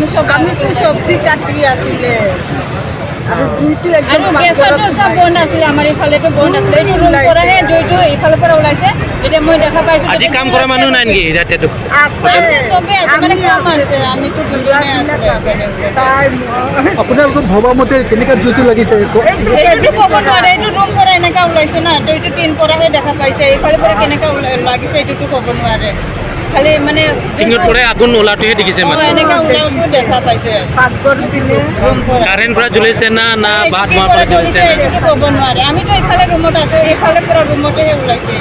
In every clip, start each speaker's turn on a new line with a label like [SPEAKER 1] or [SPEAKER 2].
[SPEAKER 1] আমি চব
[SPEAKER 2] আমিতো চব্জি কাটি আছিলে আৰু জুইটো একদম
[SPEAKER 1] আৰু গেছতো চব বন্ধ আছিলে। আমাৰ ইফালেতো বন্ধ আছিলে। এইটো ৰুম পৰাহে জুইটো ইফালৰ পৰা ওলাইছে। এতিয়া মই দেখা পাইছোঁ।
[SPEAKER 3] আজি কাম কৰা মানুহ নাই নেকি ইয়াতে?
[SPEAKER 1] আছে, চবেই আছে, মানে কম আছে। আমিতো দুজনে আছিলে।
[SPEAKER 2] তাই মই।
[SPEAKER 4] আপোনালোকৰ ভবা মতে কেনেকুৱা জুইটো লাগিছে?
[SPEAKER 1] এইটোতো ক'ব নোৱাৰে। এইটো ৰুম পৰা এনেকা ওলাইছে না, তো এইটো টিন পৰাহে দেখা পাইছে। এইফালৰ পৰা কেনেকা লাগিছে, এইটোতো ক'ব নোৱাৰে। খালি মানে
[SPEAKER 3] টিঙত পৰাই আগুন ওলাটোহে দেখিছে। মানে
[SPEAKER 1] এনেকা ওলাওটো দেখা পাইছে।
[SPEAKER 2] পাকঘৰ পিনে।
[SPEAKER 1] ৰুম পৰা।
[SPEAKER 3] কাৰেণ্ট পৰা জ্বলিছে না না ভাত
[SPEAKER 1] কি
[SPEAKER 3] খোৱাৰ
[SPEAKER 1] পৰা
[SPEAKER 3] পৰা
[SPEAKER 1] জ্বলিছে,
[SPEAKER 3] জ্বলিছে?
[SPEAKER 1] এইটোতো ক'ব নোৱাৰে। আমিতো ইফালে ৰুমত আছো, এইফালে পৰা ৰুমতেহে ওলাইছে।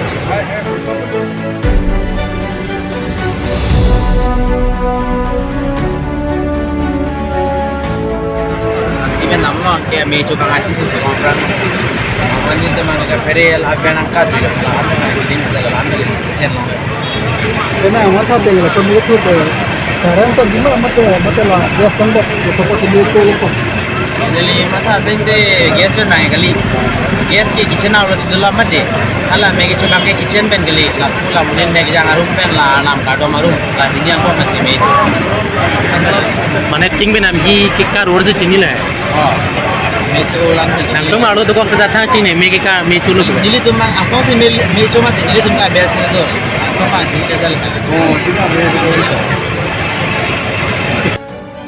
[SPEAKER 5] Even namno ke me chu bang ati su compran mani te mang ke fere la ben angka tu la ame accident la ame ten long.
[SPEAKER 4] তেনে আমাৰ তাত কাৰেণ্ট দিলো ಮತ್ತೆ ಮತ್ತೆ ಗ್ಯಾಸ್ ತಂದು
[SPEAKER 5] Jadi mata tende gas ben mang kali gas ke kitchen awlo sidula mate ala me ke chu bang ke kitchen ben kali la pula munin me ke jang arum ben la nam ka do marum la hini ang ko ma me chu.
[SPEAKER 3] মানে টিং Ben আমি কি কাৰ ওৰ চিনিলে?
[SPEAKER 5] Oh me tu lang se.
[SPEAKER 3] Shantung আৰু তো কক্স কথা চিনে মে কি কাৰ মে চুলু।
[SPEAKER 5] Nili tu mang asong si me me chu ma nili tu ka bel si tu asong pa chi ke dal.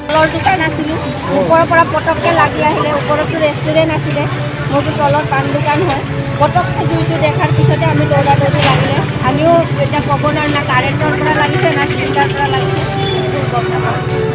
[SPEAKER 6] তলৰ দোকান আছিলোঁ, ওপৰৰ পৰা পটককৈ লাগি আহিলে। ওপৰতো ৰেষ্টুৰেণ্ট আছিলে, মোৰতো তলত পাণ দোকান হয়। পটককৈ জুইটো দেখাৰ পিছতে আমি দৌৰা দৌৰি লাগিলে। আমিও এতিয়া ক'ব নোৱাৰোঁ না কাৰেণ্টৰ পৰা লাগিছে না চিলিণ্ডাৰ পৰা লাগিছে, সেইটো গম নাপাওঁ।